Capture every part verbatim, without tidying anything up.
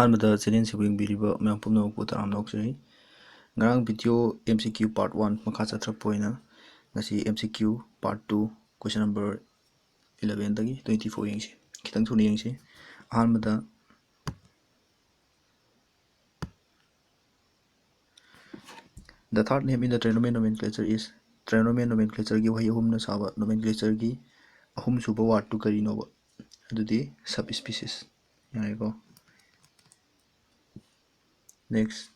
ꯑꯍꯥꯟꯕꯗ ꯆꯦꯅꯦꯜꯁꯤꯕꯨ ꯌꯦꯡꯕꯤꯔꯤꯕ ꯃꯌꯥꯝ ꯄꯨꯝꯅꯃꯛꯄꯨ ꯇꯔꯥꯝꯅ ꯑꯣꯛꯆꯔꯤ꯫ ꯉꯔꯥꯡ video M C Q part one ꯃꯈꯥ ꯆꯠꯊꯔꯛꯄ ꯑꯣꯏꯅ ꯉꯁꯤ M C Q part two question number elevenꯗꯒꯤ twenty-four ꯌꯦꯡꯁꯤ꯫ ꯈꯤꯇꯪ ꯊꯨꯅ ꯌꯦꯡꯁꯤ꯫ ꯑꯍꯥꯟꯕꯗ, the third name in the trinomial nomenclature is, trinomial nomenclatureꯒꯤ ꯋꯥꯍꯩ ꯑꯍꯨꯝꯅ ꯁꯥꯕ nomenclatureꯒꯤ ꯑꯍꯨꯝꯁꯨꯕ wordꯇꯨ ꯀꯔꯤꯅꯣꯕ? ꯑꯗꯨꯗꯤ subspecies꯫ ꯌꯥꯔꯦꯀꯣ꯫ Next,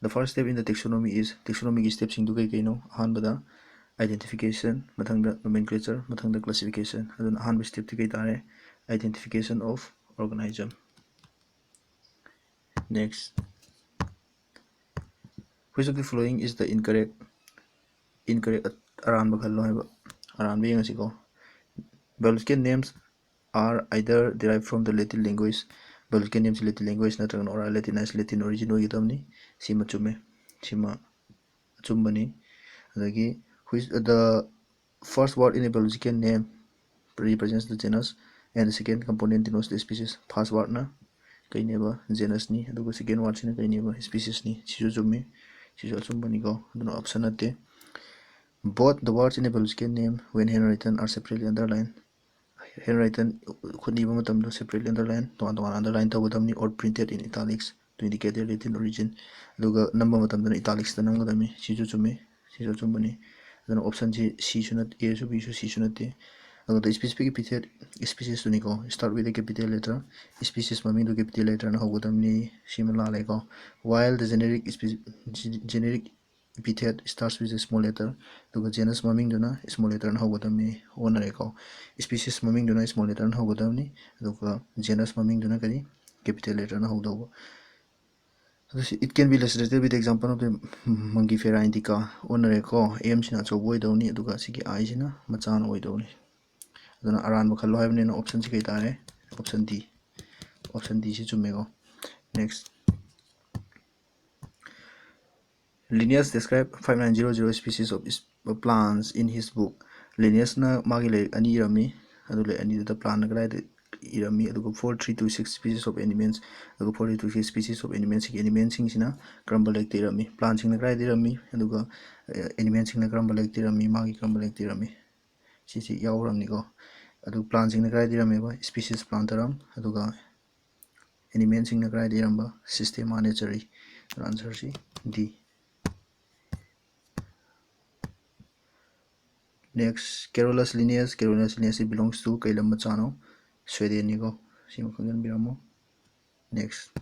the first step in the taxonomy is, taxonomyꯒꯤ stepꯁꯤꯡꯗꯨ ꯀꯩ ꯀꯩꯅꯣ? ꯑꯍꯥꯟꯕꯗ identification, ꯃꯊꯪꯗ nomenclature, ꯃꯊꯪꯗ classification꯫ ꯑꯗꯨꯅ ꯑꯍꯥꯟꯕ stepꯇꯤ ꯀꯩ ꯇꯥꯔꯦ? Identification of organism꯫ Next, which of the following is the incorrect, incorrect, ꯑꯔꯥꯟꯕ ꯈꯜꯂꯣ ꯍꯥꯏꯕ꯫ ꯑꯔꯥꯟꯕ ꯌꯦꯡꯉꯁꯤꯀꯣ꯫ Biological names are either derived from the Latin language, biological nameꯁꯤ Latin language ꯅꯠꯇ꯭ꯔꯒꯅ oral Latinized, Latin origin ꯑꯣꯏꯒꯗꯕꯅꯤ꯫ ꯁꯤꯃ ꯆꯨꯝꯃꯦ, ꯁꯤꯃ ꯑꯆꯨꯝꯕꯅꯤ꯫ ꯑꯗꯒꯤ which, the first word in a biological name represents the genus and the second component denotes the species꯫ First wordꯅ ꯀꯩꯅꯦꯕ? Genusꯅꯤ꯫ ꯑꯗꯨꯒ second wordꯁꯤꯅ ꯀꯩꯅꯦꯕ? Speciesꯅꯤ꯫ ꯁꯤꯁꯨ ꯆꯨꯝꯃꯤ, ꯁꯤꯁꯨ ꯑꯆꯨꯝꯕꯅꯤꯀꯣ꯫ ꯑꯗꯨꯅ option ꯅꯠꯇꯦ꯫ Both the words in a biological name when handwritten are separately underlined, handwritten, ꯈꯨꯠ ꯏꯕ ꯃꯇꯝꯗ separately underline, ꯇꯣꯉꯥꯟ ꯇꯣꯉꯥꯟꯅ underline ꯇꯧꯒꯗꯕꯅꯤ, or printed in italics to indicate their Latin origin꯫ ꯑꯗꯨꯒ ꯅꯝꯕ ꯃꯇꯝꯗꯅ italicsꯇ ꯅꯝꯒꯗꯕꯅꯤ꯫ ꯁꯤꯁꯨ ꯆꯨꯝꯃꯤ, ꯁꯤꯁꯨ ꯑꯆꯨꯝꯕꯅꯤ꯫ ꯑꯗꯨꯅ optionꯁꯤ Cꯁꯨ ꯅꯠꯇꯦ, Aꯁꯨ Bꯁꯨ Cꯁꯨ ꯅꯠꯇꯦ꯫ ꯑꯗꯨꯒ the specific epithet, speciesꯇꯨꯅꯤꯀꯣ, start with a capital letter, species ꯃꯃꯤꯡꯗꯨ capital letterꯅ ꯍꯧꯒꯗꯕꯅꯤ꯫ ꯁꯤꯃ ꯂꯥꯜꯂꯦꯀꯣ꯫ While the generic spe-, generic epithet starts with a small letter, ꯑꯗꯨꯒ genus ꯃꯃꯤꯡꯗꯨꯅ small letterꯅ ꯍꯧꯒꯗꯕꯅꯤ꯫ ꯑꯣꯟꯅꯔꯦꯀꯣ꯫ Species ꯃꯃꯤꯡꯗꯨꯅ small letterꯅ ꯍꯧꯒꯗꯕꯅꯤ, ꯑꯗꯨꯒ genus ꯃꯃꯤꯡꯗꯨꯅ ꯀꯔꯤ? Capital letterꯅ ꯍꯧꯗꯧꯕ꯫ ꯑꯗꯨ ꯁꯤ, it can be illustrated with example of the Mangifera indica꯫ ꯑꯣꯟꯅꯔꯦꯀꯣ꯫ Mꯁꯤꯅ ꯑꯆꯧꯕ ꯑꯣꯏꯗꯧꯅꯤ, ꯑꯗꯨꯒ ꯁꯤꯒꯤ Iꯁꯤꯅ ꯃꯆꯥꯅ ꯑꯣꯏꯗꯧꯅꯤ꯫ ꯑꯗꯨꯅ ꯑꯔꯥꯟꯕ ꯈꯜꯂꯣ ꯍꯥꯏꯕꯅꯤꯅ optionꯁꯤ ꯀꯩ ꯇꯥꯔꯦ? Option D꯫ Option Dꯁꯤ ꯆꯨꯝꯃꯦꯀꯣ꯫ Next, Linnaeus describe five nine zero zero species of is-, of plants in his book꯫ Linnaeusꯅ ꯃꯥꯒꯤ ꯂꯥꯏꯔꯤꯛ ꯑꯅꯤ ꯏꯔꯝꯃꯤ꯫ ꯑꯗꯨ ꯂꯥꯏꯔꯤꯛ ꯑꯅꯤꯗꯨꯗ plantꯅ ꯀꯗꯥꯏꯗ ꯏꯔꯝꯃꯤ꯫ ꯑꯗꯨꯒ four three two six species of animals, ꯑꯗꯨꯒ four three two six species of animals, ꯁꯤꯒꯤ animalꯁꯤꯡꯁꯤꯅ ꯀꯔꯝꯕ ꯂꯥꯏꯔꯤꯛꯇ ꯏꯔꯝꯃꯤ, plantꯁꯤꯡꯅ ꯀꯗꯥꯏꯗ ꯏꯔꯝꯃꯤ, ꯑꯗꯨꯒ animalꯁꯤꯡꯅ ꯀꯔꯝꯕ ꯂꯥꯏꯔꯤꯛꯇ ꯏꯔꯝꯃꯤ, ꯃꯥꯒꯤ ꯀꯔꯝꯕ ꯂꯥꯏꯔꯤꯛꯇ ꯏꯔꯝꯃꯤ, ꯁꯤꯁꯤ ꯌꯥꯎꯔꯝꯅꯤꯀꯣ꯫ ꯑꯗꯨ plantꯁꯤꯡꯅ ꯀꯗꯥꯏꯗ ꯏꯔꯝꯃꯦꯕ? Species Plantarum꯫ ꯑꯗꯨꯒ animalꯁꯤꯡꯅ ꯀꯗꯥꯏꯗ ꯏꯔꯝꯕ? Systema Naturae꯫ ꯑꯗꯨꯅ answerꯁꯤ D꯫ Next, Carolus lineus꯫ Carolus lineus ꯁꯤ belongs to ꯀꯩ ꯂꯝ ꯃꯆꯥꯅꯣ? Swedenꯅꯤꯀꯣ꯫ ꯁꯤꯃ ꯈꯪꯖꯤꯟꯕꯤꯔꯝꯃꯣ꯫ Next,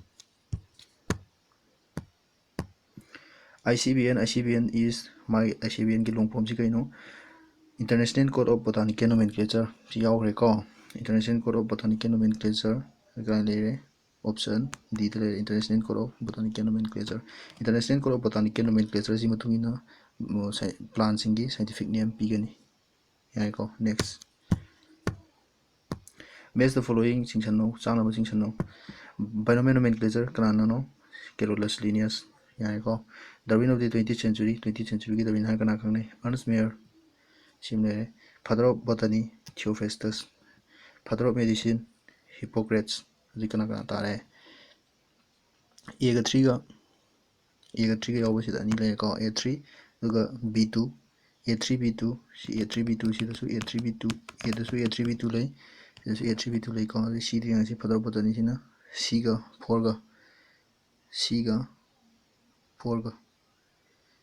I C B N꯫ I C B N is, ꯃꯥꯒꯤ I C B Nꯒꯤ long formꯁꯤ ꯀꯩꯅꯣ? International Code of Botanical Nomenclature ꯁꯤ ꯌꯥꯎꯈ꯭ꯔꯦꯀꯣ꯫ International Code of Botanical Nomenclature ꯀꯥꯏ ꯂꯩꯔꯦ? Option Dꯗ ꯂꯩꯔꯦ, International Code of Botanical Nomenclature꯫ International Code of Botanical Nomenclature ꯁꯤ ꯃꯇꯨꯡ ꯏꯟꯅ, ꯎꯝ, ꯁꯥꯏ-, plantꯁꯤꯡꯒꯤ scientific name ꯄꯤꯒꯅꯤ꯫ ꯌꯥꯏꯀꯣ꯫ Next, match the following ꯁꯤꯡꯁꯟꯅꯧ, ꯆꯥꯅꯕ ꯁꯤꯡꯁꯟꯅꯧ꯫ Binomial nomenclature ꯀꯅꯥꯅꯅꯣ? Carolus lineus꯫ ꯌꯥꯏꯀꯣ꯫ Darwin of the twentieth century, twentieth centuryꯒꯤ Darwin ꯍꯥꯏꯔ ꯀꯅꯥ ꯈꯪꯅꯩ? Ernst Mayr꯫ ꯁꯤꯃ ꯂꯩꯔꯦ꯫ Father of Botany, Theophrastus꯫ Father of Medicine, Hippocrates꯫ ꯍꯧꯖꯤꯛ ꯀꯅꯥ ꯀꯅꯥ ꯇꯥꯔꯦ? Aꯒ threeꯒ, Aꯒ threeꯒ ꯌꯥꯎꯕꯁꯤꯗ ꯑꯅꯤ ꯂꯩꯔꯦꯀꯣ, A three, ꯑꯗꯨꯒ B two, A three B two, ꯁꯤ A three B two, ꯁꯤꯗꯁꯨ A three B two, Aꯗꯁꯨ A three B two ꯂꯩ, ꯁꯤꯗꯁꯨ A three B two ꯂꯩꯀꯣ꯫ ꯑꯗꯩ Cꯗ ꯌꯦꯡꯉꯁꯤ, Father of Botanyꯁꯤꯅ Cꯒ fourꯒ, Cꯒ fourꯒ,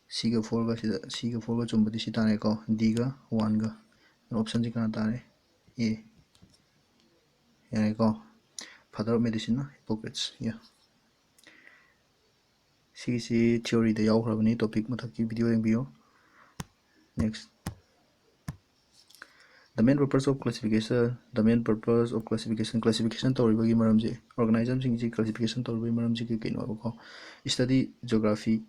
Cꯒ fourꯒ ꯁꯤꯗ, Cꯒ fourꯒ ꯆꯨꯝꯕꯗꯤ ꯁꯤ ꯇꯥꯔꯦꯀꯣ, Dꯒ oneꯒ꯫ Optionꯁꯤ ꯀꯅꯥ ꯇꯥꯔꯦ? A꯫ ꯌꯥꯔꯦꯀꯣ꯫ Father of Medicineꯅ Hippocrates꯫ Yeah꯫ ꯁꯤꯒꯤꯁꯤ theoryꯗ ꯌꯥꯎꯈ꯭ꯔꯕꯅꯤ, topic ꯃꯊꯛꯀꯤ video ꯌꯦꯡꯕꯤꯌꯨ꯫ Next, the main purpose of classification, the main purpose of classification, classification ꯇꯧꯔꯤꯕꯒꯤ ꯃꯔꯝꯁꯦ, organismꯁꯤꯡꯁꯤ classification ꯇꯧꯔꯤꯕꯒꯤ ꯃꯔꯝꯁꯤ ꯀꯩ ꯀꯩꯅꯣ ꯍꯥꯏꯕꯀꯣ? Study geography,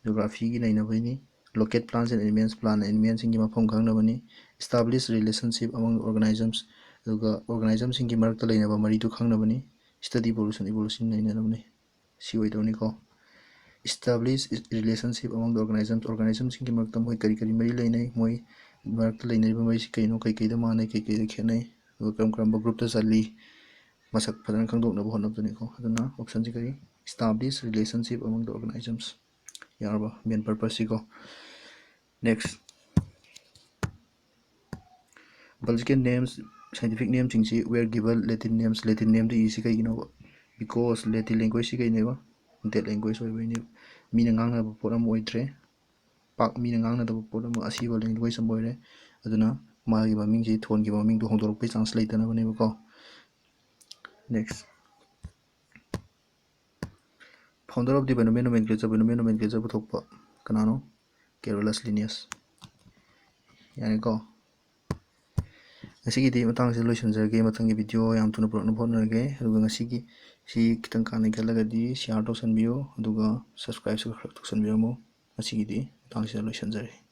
geographyꯒꯤ ꯅꯩꯅꯕꯩꯅꯤ꯫ Locate plants and animals, plant animalꯁꯤꯡꯒꯤ ꯃꯐꯝ ꯈꯪꯅꯕꯅꯤ꯫ Establish relationship among organisms, ꯑꯗꯨꯒ organismꯁꯤꯡꯒꯤ ꯃꯔꯛꯇ ꯂꯩꯅꯕ ꯃꯔꯤꯗꯨ ꯈꯪꯅꯕꯅꯤ꯫ Study evolution, evolution ꯅꯩꯅꯅꯕꯅꯤ꯫ ꯁꯤ ꯑꯣꯏꯗꯧꯅꯤꯀꯣ꯫ Establish relationship among the organisms, organismꯁꯤꯡꯒꯤ ꯃꯔꯛꯇ ꯃꯣꯏ ꯀꯔꯤ ꯀꯔꯤ ꯃꯔꯤ ꯂꯩꯅꯩ, ꯃꯣꯏ ꯃꯔꯛꯇ ꯂꯩꯅꯔꯤꯕ ꯃꯔꯤꯁꯤ ꯀꯩꯅꯣ, ꯀꯩꯀꯩꯗ ꯃꯥꯟꯅꯩ, ꯀꯩꯀꯩꯗ ꯈꯦꯠꯅꯩ, ꯑꯗꯨꯒ ꯀꯔꯝ ꯀꯔꯝꯕ groupꯇ ꯆꯜꯂꯤ, ꯃꯁꯛ ꯐꯖꯅ ꯈꯪꯗꯣꯛꯅꯕ ꯍꯣꯠꯅꯕꯗꯨꯅꯤꯀꯣ꯫ ꯑꯗꯨꯅ optionꯁꯤ ꯀꯔꯤ? Establish relationship among the organisms꯫ ꯌꯥꯔꯕ? Main purposeꯁꯤꯀꯣ꯫ Next, biological names, scientific nameꯁꯤꯡꯁꯤ were given Latin names, Latin nameꯗ ꯏꯔꯤꯁꯤ ꯀꯩꯒꯤꯅꯣꯕ? Because Latin languageꯁꯤ ꯀꯩꯅꯦꯕ? Dead language ꯑꯣꯏꯕꯩꯅꯦꯕ꯫ ꯃꯤꯅ ꯉꯥꯡꯅꯕ ꯄꯣꯠ ꯑꯃ ꯑꯣꯏꯗ꯭ꯔꯦ, ꯄꯥꯛ ꯃꯤꯅ ꯉꯥꯡꯅꯗꯕ ꯄꯣꯠ ꯑꯃ, ꯑꯁꯤꯕ language ꯑꯃ ꯑꯣꯏꯔꯦ꯫ ꯑꯗꯨꯅ ꯃꯥꯒꯤ ꯃꯃꯤꯡꯁꯤ, ꯊꯣꯟꯈꯤꯕ ꯃꯃꯤꯡꯗꯣ ꯍꯣꯡꯗꯣꯔꯛꯄꯩ chance ꯂꯩꯇꯅꯕꯅꯦꯕꯀꯣ꯫ Next, founder of the binomial nomenclature, binomial nomenclature ꯄꯨꯊꯣꯛꯄ ꯀꯅꯥꯅꯣ? Carolus Linnaeus꯫ ꯌꯥꯔꯦꯀꯣ? ꯉꯁꯤꯒꯤꯗꯤ ꯃꯇꯥꯡꯁꯤꯗ ꯂꯣꯏꯁꯤꯟꯖꯔꯒꯦ꯫ ꯃꯊꯪꯒꯤ video ꯌꯥꯝ ꯊꯨꯅ ꯄꯨꯔꯛꯅꯕ ꯍꯣꯠꯅꯔꯒꯦ꯫ ꯑꯗꯨꯒ ꯉꯁꯤꯒꯤ ꯁꯤ ꯈꯤꯇꯪ ꯀꯥꯟꯅꯩ ꯈꯜꯂꯒꯗꯤ share ꯇꯧꯁꯟꯕꯤꯌꯨ, ꯑꯗꯨꯒ subscribeꯁꯨ ꯈꯔ ꯇꯧꯁꯟꯕꯤꯔꯝꯃꯨ꯫ ꯉꯁꯤꯒꯤꯗꯤ ꯃꯇꯥꯡꯁꯤꯗ ꯂꯣꯏꯁꯤꯟꯖꯔꯦ꯫